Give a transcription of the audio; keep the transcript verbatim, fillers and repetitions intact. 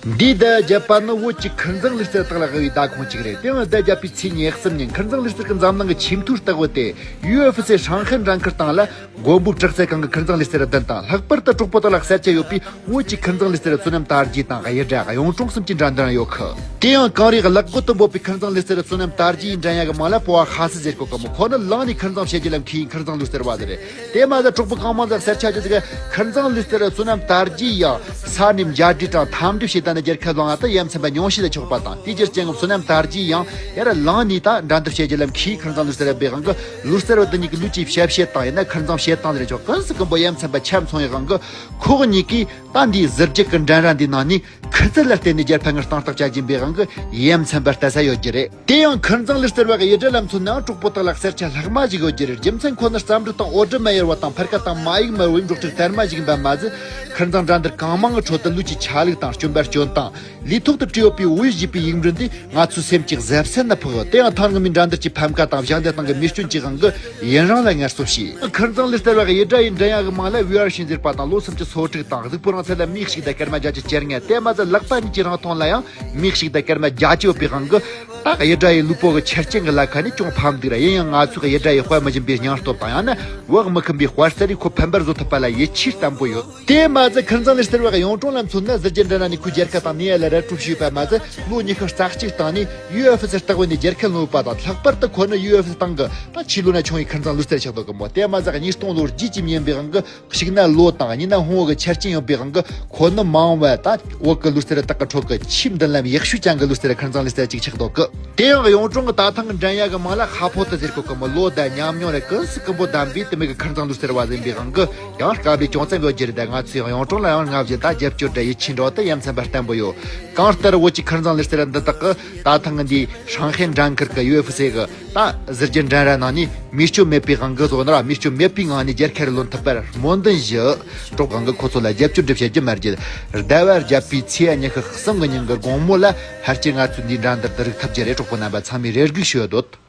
འདིའི་བརྡ་བརྒྱབ་པ་ནི་བོད་ཀྱི་ཁུར་འཛིང་ལུས་རྩལ་དག་ལ་དབང་བའི་བརྡ་ཁུངས་གཅིག་རེད། དེ་ཡང་བརྡ་བརྒྱབ་པའི་ཚེས་ཉེར་གསུམ་ཉིན་ཁུར་འཛིང་ལུས་རྩལ་གྱི་འཛམ་གླིང་གི་ཆེས་མཐོའི་རྟགས་བུ་དེ་ཡུ་ཨེཕ་སི་ཧྲང་ཧའེ་འགྲན་ཁུལ་སྟེང་ལ། མགོན་པོ་བྲག་རྩེ་ཁང་གི་ཁུར་འཛིང་ལུས་རྩལ་བདུན་དང་། ལྷག་པར་དུ་གྲོགས་པོ་དག་ལ་གསལ་ཆ་ཡོད་པའི་བོད་ཀྱི་ཁུར་འཛིང་ལུས་རྩལ་བསོད་ནམས་དར་རྒྱས་དང་གཡུ་སྒྲ་གཡུང་དྲུང་གསུམ་གྱི་འགྲན་བསྡུར་ཡང་ཡོད་ཁུལ། དེ་ཡང་གངས་རིའི་གླང་རྒོད་དུ་འབོད་པའི་ཁུར་འཛིང་ལུས་རྩལ་བསོད་ནམས་དར་རྒྱས་འགྲན་ཡ་གི་མིང་ལ་པོ་བ་ཧ་སི་ཟེར་གོ་གི་མོ། ཁོ་ནི་ལངས་ནས་ཁུར་འཛིང་བྱེད་རྒྱུ་ལ་མཁས་པའི་ཁུར་འཛིང་ལུས་རྩལ་བ་ཟིག་རེད། དེ་མ་ཟད་གྲོགས་པོ་གང་མང་ཟིག་གསལ་ཆ་རྒྱུ་ཟིག་གི་ཁུར་འཛིང་ལུས་རྩལ་བསོད་ནམས་དར་རྒྱས་ཡང་ས་གནས་མཇལ་འཕྲད་དང་འཐམ་འགྲུལ་བྱེད་ད་ནི་རྒྱལ་ཁ་ལོན་ཡ་ད་ཡ་མཚན་པ་ཉུང་ཤས་ལ་ཆོག་པ་དང་། དེའི་རྒྱུ་རྐྱེན་གྱིས་བསོད་ནམས་དར་རྒྱས་ཡང་ཡར་ལངས་ནས་ད་འགྲན་བསྡུར་བྱེད་རྒྱུ་ལ་མཁས་པའི་ཁུར་འཛིང་ལུས་རྩལ་བ་བའི་དབང་གིས། ལུས་རྩལ་བ་འདི་གཉིས་ཀྱི་ལུས་ཀྱི་ཞབས་བཤད་དང་ཡིན་ན་ཁུར་འཛིང་བྱེད་སྟངས་ལས་ཆོག་ཀུན་སུ་ཀུན་པོ་ཡ་མཚན་པ་ཆ་མཚུངས་པའི་དབང་གིས། ཁོ་གཉིས་ཀྱིས་ད་འདིའི་གཟི་བརྗིད་ཀྱི་འགྲན་ར་འདིའི་ནང་ནས་ཁུ་ཚུར་ལ་བརྟེན་ནས་རྒྱལ་ཕམ་ངར་སྟངས་རྟགས་བྱ་རྒྱུ་ཡིན་པའི་དབང་གིས་ཡ་མཚན་པ་སྟེར་ས་ཡོད་རྒྱུ་རེད། དེ་ཡང་ཁུར་འཛིང་ལུས་རྩལ་བ་གི་ཡུལ་གྲུ་ལ་མཚོན་ནའང་གྲོགས་པོ་དག་ལ་གསལ་ཆ་ལྷག་མ་ཞིག་ཡོད་རྒྱུ་རེད། རྒྱུ་མཚན་ཁོ་ནི་རྩམ་དྲུག་དང་འོ་སྦྲུམ་མ་ཡེར་བ་དང་ཕར་ཁ་དང་མ་ཡིག་མེར་བའི་འབྲོག་ཕྲུག་དར་མ་ཞིག་ཡིན་པ་མ་ཟད། ཁུར་འཛིང་འགྲན་བསྡུར་གང་མང་གི་ཁྲོད་དུ་ལུས་ཀྱི་ཆ་ལུགས་དང་སྐྱོན་པ་སྐྱོན་སྟངས། ལུས་ཐོག་ཏུ་བྲིས་ཡོད་པའི་བོད་ཡིག་ཞེས་པའི་ཡིག་འབྲུ་འདིས་ང་ཚོའི་སེམས་ཀྱི་གཟེབ་སེན་ན་ཕོག་ཡོད། དེ་ཡང་ཐེངས་སྔོན་མའི་འགྲན་བསྡུར་གྱི་ཕམ་ཁ་དང་ཞལ་འདེབས་སྟངས་ཀྱི་མིག་སྐྱོན་གྱི་དབང་གིས་ཡུན་རིང་ལ་ངལ་གསོ་བྱས། ཁུར་འཛིང་ལུས་རྩལ་བ་གི་ཡུལ་གྲུ་ཡི་འགྲན་ཡ་གི་མིང་ལ་བྷི་ཨར་ཤིན་ཟེར་བ་དང་། ལོ་སུམ་ཅུ་སོ་དྲུག་དང་། གཟུགས་པོ་རིང་ཚད་ལ་མིག་ཞིག་དང་སྐར་མ་བརྒྱད་ཅུ་གྱ་ལྔ། དེ་མ་ཟད་ལག་པ་གཉིས་ཀྱི་རིང་ཐུང་ལ་ཡང་མིག་ཞིག་དང་སྐར་མ་བརྒྱད་ཅུ་ཡོད་པའི་དབང་གིས། ད་ཡུལ་གྲུ་ཡི་ལུས་པོ་གི་ཆ་རྐྱེན་གྱི་ལ་ཁ་ནས་ཅུང་ཕམ་འདུག་ར། ཡིན་ཡང་ང་ཚོས་ཡུལ་གྲུ་ཡི་དཔའ་མི་ཞུམ་པའི་སྙིང་སྟོབས་དང་། ཡང་ན་བག་མི་ཁུམ་པའི་དཔའ་རྩལ་ལས་ཁོ་ཕམ་པར་བཟོ་ཐུབ་པ་ལ་ཡིད་ཆེས་བརྟན་པོ་ཡོད། དེ་མ་ཟད་ཁུར་འཛིང་ལུས་རྩལ་བ་གི་གཡུང་དྲུང་ལ་མཚོན་ན། གཟི་བརྗིད་འགྲན་ར་ནས་ཁོའི་རྒྱལ་ཁ་དང་ནུས་པ་ལ་ར་སྤྲོད་བྱས་ཡོད་པ་མ་ཟད། ལོ་ཉི་ཤུ་རྩ་གཅིག་སྟེང་ནས་ཡུ་ཨེཕ་སི་རྟག་བུ་ནས་རྒྱལ་ཁ་ལོན་ཡོད་པ་དང་། ལྷག་པར་དུ་ཁོ་ནི་ཡུ་ཨེཕ་སི་སྟེང་གི་ད་ཆེས་ལོ་ན་ཆུང་བའི་ཁུར་འཛིང་ལུས་རྩལ་ཆགས་འདུག་གི་མོ། དེ་མ་ཟད་ཉིས་སྟོང་ལོར་རྒྱུད་ཀྱི་མི་ཡིན་པའི་དབང་གིས། གཅིག་ན་ལོ་དང་། གཉིས་ན་ཕུང་བོ་གི་ཆ་རྐྱེན་ཡོད་པའི་དབང་གིས། ཁོ་ནི་མ་འོངས་པ་ད་བོད་ཀྱི་ལུས་རྩལ་དག་གི་ཁྲོད་ཀྱི་ཆེས་མདུན་ལམ་ཡག་ཤོས་ཅན་གྱི་ལུས་རྩལ་ཁུར་འཛིང་ལུས་རྩལ་ཅིག་ཆགས་འདུག་གི། དེ་ཡང་གཡུང་དྲུང་གི་ད་ཐེངས་ཀྱི་འགྲན་ཡ་གི་མིང་ལ་ཧ་ཕོ་ཏི་ཟེར་གོ་གི་མོ། ལོ་དང་ཉམས་མྱོང་ར་ཀུན་སུ་ཀུན་པོ་ལྡན་པའི་དེ་མོ་གི་ཁུར་འཛིང་ལུས་རྩལ་བ་ཟིག་ཡིན་པའི་དབང་གིས་ཡང་དཀའ་ལས་ཅུང་ཙམ་ཡོད་རྒྱུ་རེད། ད་ང་ཚོས་ཡང་གཡུང་དྲུང་ལ་ཡང་སྔ་བཞིན་ད་རྒྱབ་སྐྱོར་དང་ཡིད་ཆེས་འདྲ་བོ་དེ་ཡ་མཚན་པ་བརྟན་པོ་ཡོད། གང་ལྟར་བོད་ཀྱི་ཁུར་འཛིང་ལུས་རྩལ་འདི་དག་གིས་ད་ཐེངས་འདིའི་ཧྲང་ཧའེ་འགྲན་ཁུལ་གྱི་ཡུ་ཨེཕ་སི་གི་ད་གཟི་བརྗིད་འགྲན་ར་ནང་ནས་རྨས་སྐྱོན་མེད་པའི་དབང་གིས། བཟོ་ན་ར་རྨས་སྐྱོན་མེད་པའི་ངང་ནས་རྒྱལ་ཁ་རེ་ལོན་ཐུབ་པར་སྨོན་འདུན་ཞུ། གྲོགས་གང་གིས་ཁོ་ཚོ་ལ་རྒྱབ་སྐྱོར་འདྲ་བྱེད་རྒྱུ་མ་བརྗེད། བརྡ་བརྒྱབ་པའི་ཚེས་ཉི་ཤུ་གསུམ་གི་ཉིན་གྱི་དགོང་མོ་ལ་ཕལ་ཆེར་ང་ཚོས་འདིའི་འགྲན་བསྡུར་འདི་རིག་ཐུབ་རྒྱུ་རེད། གྲོགས་པོ་རྣམ་པ་ཚང་མས་རེ་སྒུག་ཞུ་འདོད།